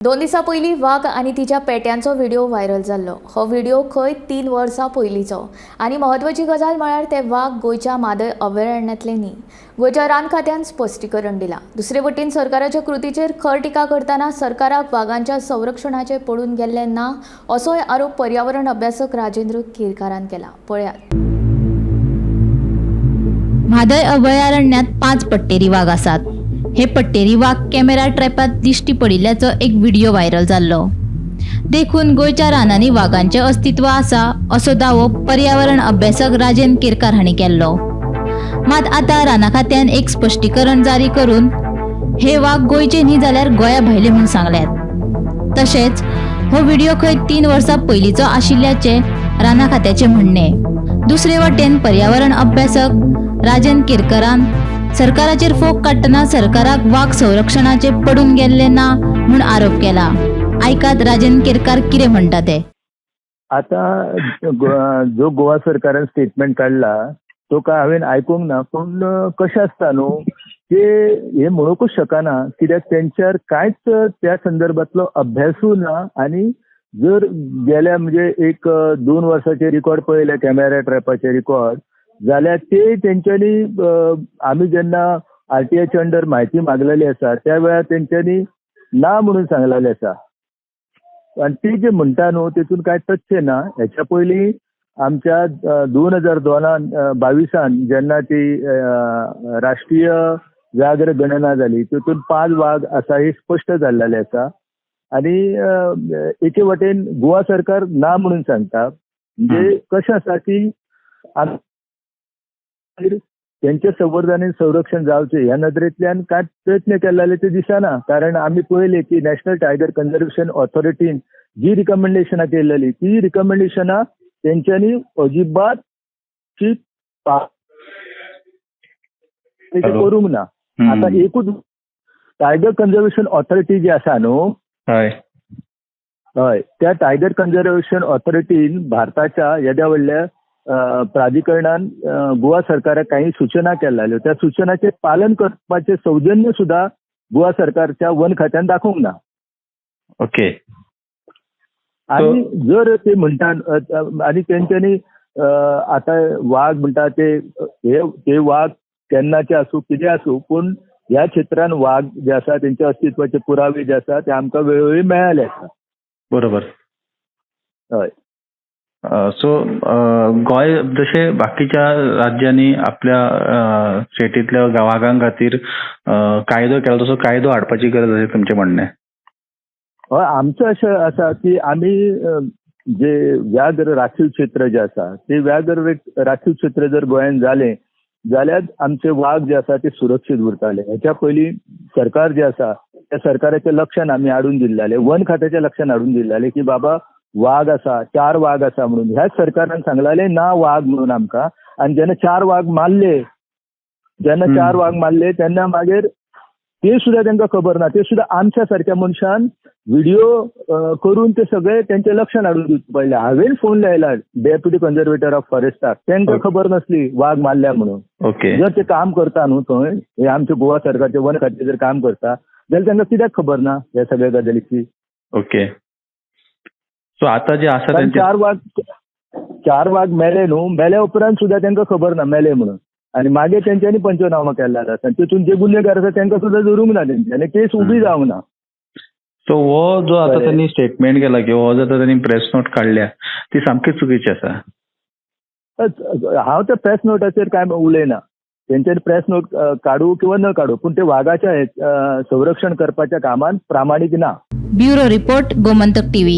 2 दिसां पयलीं वाग आनी तिच्या पेट्यांचो व्हिडिओ व्हायरल जाल्लो. हो व्हिडिओ खंय 3 वर्सां पयलींचो आनी म्हत्वाची गजाल म्हळ्यार ते वाग गोंयच्या म्हादय अभयारण्यांतले न्ही. गोंयच्या रान खात्यान स्पश्टीकरण दिलां. दुसरे वटेन सरकाराच्या कृतीचेर खर टिका करतना सरकाराक वागांच्या संरक्षणाचें पडून गेल्लें ना असोय आरोप पर्यावरण अभ्यासक राजेंद्र केरकारान केला. पळयात. म्हादय अभयारण्यात 5 पट्टेरी वाग आसात. हे पट्टेरी वाग कॅमेरा ट्रॅपात दिश्टी पडिल्ल्याचो एक व्हिडिओ व्हायरल जाल्लो. देखून गोंयच्या रानांनी वागांचें अस्तित्व आसा असो दावो पर्यावरण अभ्यासक राजेंद्र केरकार हांणी केल्लो. मात आतां राना खात्यान एक स्पश्टीकरण जारी करून हे वाग गोंयचे न्ही जाल्यार गोंया भायले म्हूण सांगल्यात. तशेंच हो व्हिडिओ खंय 3 वर्सां पयलींचो आशिल्ल्याचें राना खात्याचें म्हणणें. दुसरे वटेन पर्यावरण अभ्यासक राजेंद्र केरकरान सरकाराचेर फोग काडटना सरकाराक वाग संरक्षणाचे पडून गेल्ले ना म्हूण आरोप केला. आयकात राजेंद्र केरकार कितें म्हणटा ते. आता जो गोवा सरकारान स्टेटमेंट काडला तो काय हांवें आयकूंक ना, पूण कशें आसता न्हू ते हे म्हणूंकूच शकना कित्याक तेंच्यार कांयच त्या संदर्भातलो अभ्यासूय ना. आनी जर गेल्या म्हणजे एक 2 वर्साचे रिकॉर्ड पळयले कॅमेरा ट्रॅपाचे रिकॉर्ड जाल्यार ते तेंच्यांनी आमी जेन्ना आरटीआयच्या अंडर म्हायती मागलेली आसा त्या वेळार तेंच्यांनी ना म्हणून सांगलेलें आसा. आनी ती जे म्हणटा न्हू तितून कांय तथ्य ना. हेच्या पयलीं आमच्या 2022 जेन्ना ती राष्ट्रीय व्याघ्र गणना जाली तितून 5 वाग आसा हे स्पश्ट जाल्लेलें आसा. आनी एके वटेन गोवा सरकार ना म्हणून सांगता. म्हणजे कशें आसा की तेंचे संवर्धन आनी संरक्षण जावचें ह्या नदरेंतल्यान कांय प्रयत्न केल्ले जाल्यार ते दिसना. कारण आमी पळयलें की नॅशनल टायगर कन्जर्वेशन ऑथॉरिटीन जी रिकमेंडेशनां केल्ली ती रिकमेंडेशनां तेंच्यांनी अजिबात करूंक ना. आतां एकूच टायगर कन्जर्वेशन ऑथॉरिटी जी आसा न्हू, हय, त्या टायगर कन्जर्वेशन ऑथॉरिटीन भारताच्या येद्या व्हडल्या प्राधिकरणान गोवा सरकाराक काही सूचना केल्ल्यो त्या सूचनाचें पालन करपाचें सौजन्य सुद्दां गोवा सरकारच्या वन खात्यान दाखोवंक ना. ओके. आनी जर ते म्हणटा आनी तेंच्यांनी आतां वाग म्हणटा ते ते वाग केन्नाचे आसूं कितें आसूं पूण ह्या क्षेत्रान वाग जे आसा तेंच्या अस्तित्वाचे पुरावे जे आसा ते आमकां वेळोवेळी मेळ्ळेले आसा. बरोबर. हय. सो गोंय जशें बाकीच्या राज्यांनी आपल्या स्टेटींतल्या वागां खातीर कायदो केला तसो कायदो हाडपाची गरज अशें तुमचें म्हणणें? हय, आमचें अशें आसा की आमी जे व्याघ्र राखीव क्षेत्र जे आसा ते व्याघ्र राखीव क्षेत्र जर गोंयांत जालें जाल्यार आमचे वाग जे आसा ते सुरक्षीत उरताले. हेच्या पयलीं सरकार जे आसा त्या सरकाराच्या लक्षान आमी हाडून दिल्लें, वन खात्याच्या लक्षान हाडून दिल्लें की बाबा वाग आसा, 4 वाग आसा म्हणून. ह्याच सरकारान सांगलेलें ना वाग म्हणून आमकां. आनी जेन्ना 4 वाग मारले, जेन्ना 4 वाग मारले तेन्ना मागीर ते सुद्दां तांकां खबर ना. ते सुद्दां आमच्या सारक्या मनशान व्हिडिओ करून ते सगळे तेंच्या लक्षान हाडून दिवचें पडलें. हांवें फोन लायला डेप्युटी कन्जर्वेटर ऑफ फॉरेस्टाक, तांकां खबर नासली वाग मारल्या म्हणून. ओके. जर ते काम करता न्हू थंय, हे आमच्या गोवा सरकारचे वन खातें जर काम करता जाल्यार तांकां कित्याक खबर ना ह्या सगळ्या गजालीची? ओके. सो आतां जे आसा 4 वाग मेले न्हू, मेल्या उपरांत सुद्दां तांकां खबर ना मेले म्हणून. आनी मागीर तेंच्यांनी पंचनामा केल्ले आसा तितून जे गुन्हेगार आसा तांकां सुद्दां धरूंक ना तेंच्यांनी, केस उबी जावंक ना. सो हो जो आतां त्यांनी स्टेटमेंट केला किंवा हो जो आतां त्यांनी प्रेस नोट काडल्या ती सामकी चुकीची आसा. हांव त्या प्रेस नोटाचेर कांय उलयना. तेंच्यांनी प्रेस नोट काडू किंवा न काडू पूण ते वागाच्या संरक्षण करपाच्या कामान प्रामाणीक ना. Bureau report, Gomantak TV.